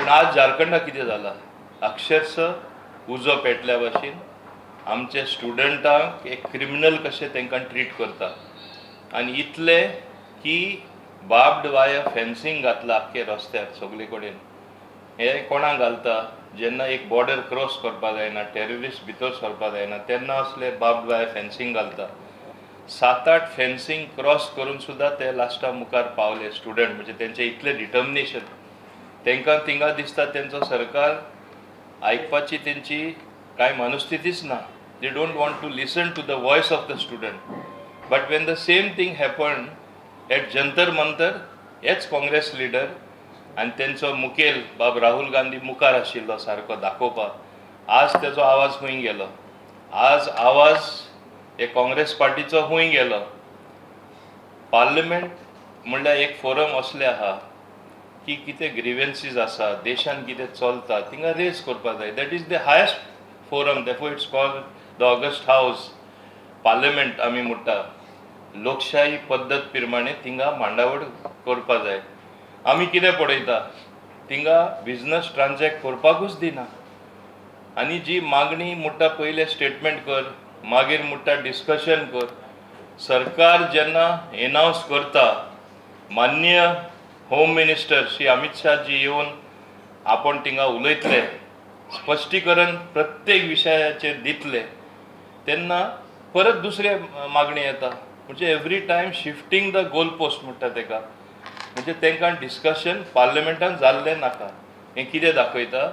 पूण आज झारखंडा कितें जाला? अक्षरशः उजो पेटल्या भाशेन आमचे स्टुडंटांक एक क्रिमिनल कशें तांकां ट्रीट करता आनी इतले की बार्ब्ड वायर फेन्सींग घातला आख्खे रस्त्यार सगळे कडेन. हे कोणाक घालता? जेन्ना एक बॉर्डर क्रॉस करपा जायना, टेररिस्ट भितर सरपा जायना, तेन्ना असले बार्ब्ड वायर फेन्सींग घालता. सात आठ फेन्सींग क्रॉस करून सुद्दां ते लास्टा मुखार पावले स्टुडंट. म्हणजे तेंचें इतलें डिटर्मिनेशन. तांकां थिंगा दिसता तेंचो सरकार आयकपाची तेंची कांय मनस्थितीच ना. They don't want to listen to the voice of the student. But when the same thing happen at Jantar Mantar, हेच काँग्रेस लिडर आनी तेंचो मुखेल बाब राहुल गांधी मुखार आशिल्लो सारको दाखोवपाक. आज तेजो आवाज खंय गेलो? आज आवाज हे काँग्रेस पार्टीचो खंय गेलो? पार्लमेंट म्हणल्यार एक फोरम असलें आहा की कितें ग्रिवन्सीज आसा, देशान कितें चलता, थिंगा रेज करपाक जाय. That is the highest forum. Therefore it's called the august house, parliament आमी म्हणटा. लोकशाही पद्दत प्रमाणे थिंगा मांडावळ करपा जाय. आमी कितें पळयता? थिंगा बिजनस ट्रान्झॅक्ट करपाकूच दिना आनी जी मागणी म्हणटा, पयलें स्टेटमेंट कर, मागीर म्हणटा डिस्कशन कर. सरकार जेन्ना एनावन्स करता, माननीय होम मिनिस्टर श्री अमित शाह जी येवन आपण थिंगा उलयतले, स्पश्टीकरण प्रत्येक विशयाचेर दितले, तेन्ना परत दुसरे मागणी येता. म्हणजे every time shifting the goal post म्हणटा तेका. म्हणजे तांकां डिस्कशन पार्लमेंटान जाल्लें नाका. हें कितें दाखयता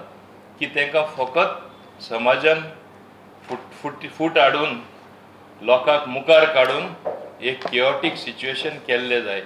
की तांकां फकत समाजान फूट फूट फूट हाडून, लोकांक मुखार काडून एक केओटीक सिच्युएशन केल्लें जाय.